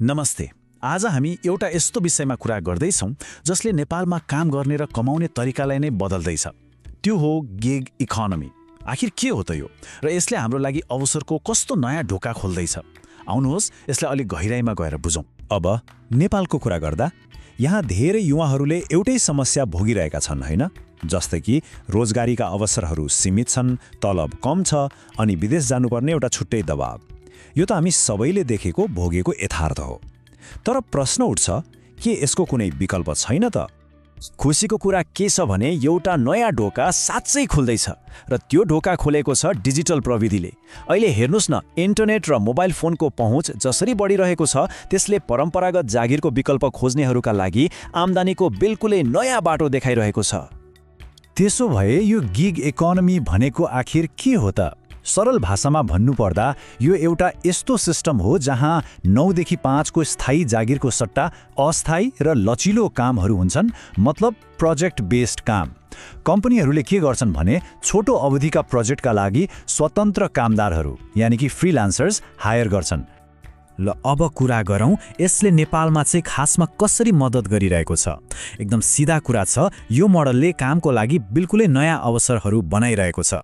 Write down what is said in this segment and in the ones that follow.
नमस्ते। आज हामी एउटा यस्तो विषयमा कुरा गर्दैछौँ जसले नेपालमा काम गर्ने र कमाउने तरिकालाई नै बदल्दैछ। त्यो हो गिग इकोनोमी। आखिर के हो त यो र यसले हाम्रो लागि अवसरको कस्तो नयाँ ढोका खोल्दैछ? आउनुहोस् यसलाई अलिक गहिराइमा गएर बुझौँ। अब नेपालको कुरा गर्दा यहाँ धेरै युवाहरूले एउटै समस्या भोगिरहेका छन्, होइन? जस्तै कि रोजगारीका अवसरहरू सीमित छन्, तलब कम छ अनि विदेश जानुपर्ने एउटा छुट्टै दबाव। यो त हामी सबैले देखेको भोगेको यथार्थ हो। तर प्रश्न उठ्छ, के यसको कुनै विकल्प छैन त? खुसीको कुरा के छ भने एउटा नयाँ ढोका साँच्चै खुल्दैछ र त्यो ढोका खोलेको छ डिजिटल प्रविधिले। अहिले हेर्नुस् न, इन्टरनेट र मोबाइल फोनको पहुँच जसरी बढिरहेको छ त्यसले परम्परागत जागिरको विकल्प खोज्नेहरूका लागि आम्दानीको बिल्कुलै नयाँ बाटो देखाइरहेको छ। त्यसो भए यो गिग इकोनोमी भनेको आखिर के हो त? सरल भाषामा भन्नुपर्दा यो एउटा यस्तो सिस्टम हो जहाँ 9 देखि 5 को स्थायी जागिरको सट्टा अस्थायी र लचिलो कामहरू हुन्छन्, मतलब प्रोजेक्ट बेस्ड काम। कम्पनीहरूले के गर्छन् भने छोटो अवधिका प्रोजेक्टका लागि स्वतन्त्र कामदारहरू यानि कि फ्रिलान्सर्स हायर गर्छन्। ल अब कुरा गरौँ यसले नेपालमा चाहिँ खासमा कसरी मद्दत गरिरहेको छ। एकदम सिधा कुरा छ, यो मोडलले कामको लागि बिल्कुलै नयाँ अवसरहरू बनाइरहेको छ।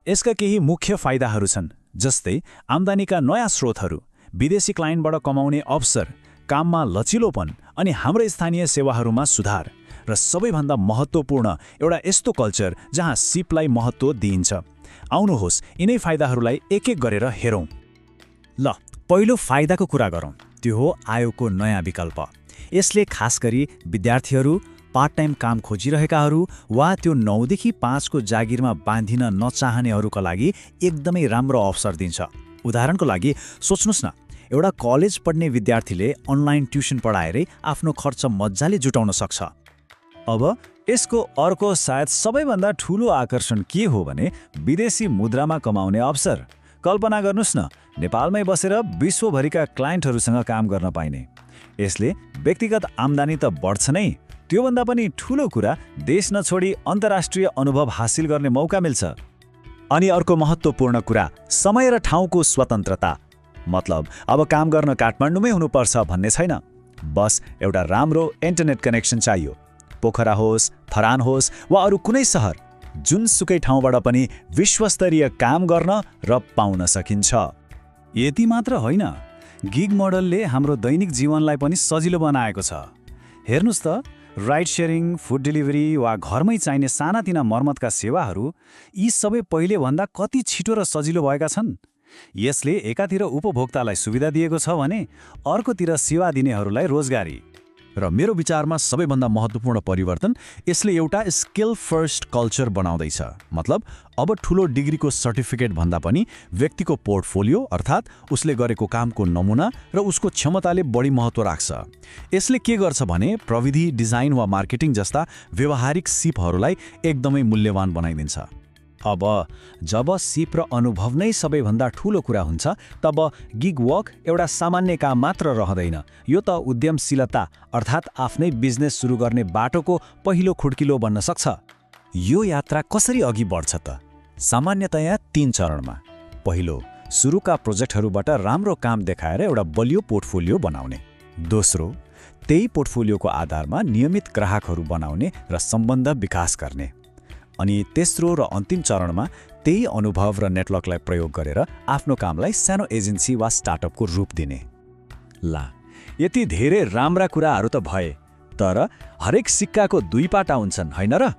यसका केही मुख्य फाइदाहरू छन्, जस्तै आम्दानीका नयाँ स्रोतहरू, विदेशी क्लाइन्टबाट कमाउने अवसर, काममा लचिलोपन अनि हाम्रो स्थानीय सेवाहरूमा सुधार र सबैभन्दा महत्त्वपूर्ण एउटा यस्तो कल्चर जहाँ सिपलाई महत्त्व दिइन्छ। आउनुहोस् यिनै फाइदाहरूलाई एक एक गरेर हेरौँ। ल पहिलो फाइदाको कुरा गरौँ, त्यो हो आयोगको नयाँ विकल्प। यसले खास गरी विद्यार्थीहरू, पार्ट टाइम काम खोजिरहेकाहरू वा त्यो 9 देखि 5 को जागिरमा बाँधिन नचाहनेहरूका लागि एकदमै राम्रो अवसर दिन्छ। उदाहरणको लागि सोच्नुस् न, एउटा कलेज पढ्ने विद्यार्थीले अनलाइन ट्युसन पढाएरै आफ्नो खर्च मजाले जुटाउन सक्छ। अब यसको अर्को सायद सबैभन्दा ठूलो आकर्षण के हो भने विदेशी मुद्रामा कमाउने अवसर। कल्पना गर्नुस् न, नेपालमै बसेर विश्वभरिका क्लाइन्टहरूसँग काम गर्न पाइने। यसले व्यक्तिगत आम्दानी त बढ्छ नै, त्योभन्दा पनि ठूलो कुरा देश नछोडी अन्तर्राष्ट्रिय अनुभव हासिल गर्ने मौका मिल्छ। अनि अर्को महत्त्वपूर्ण कुरा, समय र ठाउँको स्वतन्त्रता। मतलब अब काम गर्न काठमाडौँमै हुनुपर्छ भन्ने छैन। बस एउटा राम्रो इन्टरनेट कनेक्सन चाहियो। पोखरा होस्, थरान होस् वा अरू कुनै सहर, जुनसुकै ठाउँबाट पनि विश्वस्तरीय काम गर्न र पाउन सकिन्छ। यति मात्र होइन, गिग मोडलले हाम्रो दैनिक जीवनलाई पनि सजिलो बनाएको छ। हेर्नुस् त, राइड सेयरिङ, फुड डेलिभरी वा घरमै चाहिने सानातिना मर्मतका सेवाहरू, यी सबै पहिलेभन्दा कति छिटो र सजिलो भएका छन्। यसले एकातिर उपभोक्तालाई सुविधा दिएको छ भने अर्कोतिर सेवा दिनेहरूलाई रोजगारी। र मेरो विचारमा सबैभन्दा महत्त्वपूर्ण परिवर्तन यसले एउटा स्किल फर्स्ट कल्चर बनाउँदैछ। मतलब अब ठूलो डिग्रीको सर्टिफिकेट भन्दा पनि व्यक्तिको पोर्टफोलियो अर्थात् उसले गरेको कामको नमुना र उसको क्षमताले बढी महत्त्व राख्छ। यसले के गर्छ भने प्रविधि, डिजाइन वा मार्केटिङ जस्ता व्यावहारिक सिपहरूलाई एकदमै मूल्यवान बनाइदिन्छ। अब जब सिप र अनुभव नै सबैभन्दा ठूलो कुरा हुन्छ, तब गिग वर्क एउटा सामान्य काम मात्र रहँदैन। यो त उद्यमशीलता अर्थात् आफ्नै बिजनेस सुरु गर्ने बाटोको पहिलो खुड्किलो बन्न सक्छ। यो यात्रा कसरी अघि बढ्छ त? सामान्यतया 3 चरणमा। पहिलो, सुरुका प्रोजेक्टहरूबाट राम्रो काम देखाएर एउटा बलियो पोर्टफोलियो बनाउने। दोस्रो, त्यही पोर्टफोलियोको आधारमा नियमित ग्राहकहरू बनाउने र सम्बन्ध विकास गर्ने। अनि तेस्रो र अन्तिम चरणमा त्यही अनुभव र नेटवर्कलाई प्रयोग गरेर आफ्नो कामलाई सानो एजेन्सी वा स्टार्टअपको रूप दिने। ला, यति धेरै राम्रा कुराहरू त भए, तर हरेक सिक्काको 2 पाटा हुन्छन्, होइन र?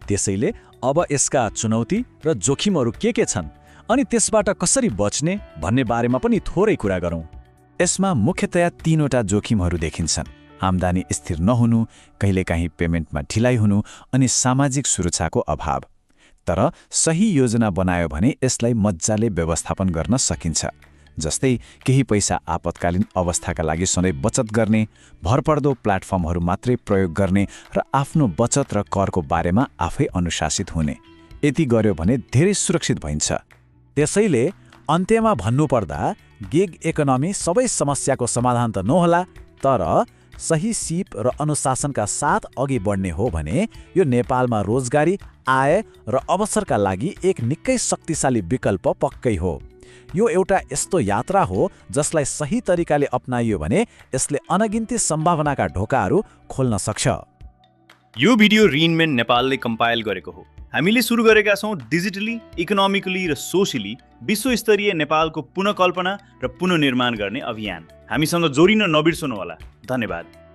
त्यसैले अब यसका चुनौती र जोखिमहरू के छन् अनि त्यसबाट कसरी बच्ने भन्ने बारेमा पनि थोरै कुरा गरौँ। यसमा मुख्यतया 3वटा जोखिमहरू देखिन्छन्। आम्दानी स्थिर नहुनु, कहिलेकाहीँ पेमेन्टमा ढिलाइ हुनु अनि सामाजिक सुरक्षाको अभाव। तर सही योजना बनायो भने यसलाई मजाले व्यवस्थापन गर्न सकिन्छ। जस्तै केही पैसा आपतकालीन अवस्थाका लागि सधैँ बचत गर्ने, भरपर्दो प्लेटफर्महरू मात्रै प्रयोग गर्ने र आफ्नो बचत र करको बारेमा आफै अनुशासित हुने। यति गर्यो भने धेरै सुरक्षित भइन्छ। त्यसैले अन्त्यमा भन्नुपर्दा गिग इकोनोमी सबै समस्याको समाधान त नहोला, तर सही सिप र अनुशासनका साथ अघि बढ्ने हो भने यो नेपालमा रोजगारी, आय र अवसरका लागि एक निकै शक्तिशाली विकल्प पक्कै हो। यो एउटा यस्तो यात्रा हो जसलाई सही तरिकाले अपनाइयो भने यसले अनगिन्ती सम्भावनाका ढोकाहरू खोल्न सक्छ। यो भिडियो रिनमेन नेपालले कम्पाइल गरेको हो। हामीले सुरु गरेका छौँ डिजिटली, इकोनोमिकली र सोसियली विश्वस्तरीय नेपालको पुनःकल्पना र पुनर्निर्माण गर्ने अभियान। हामीसँग जोडिन नबिर्सनुहोला। धन्यवाद।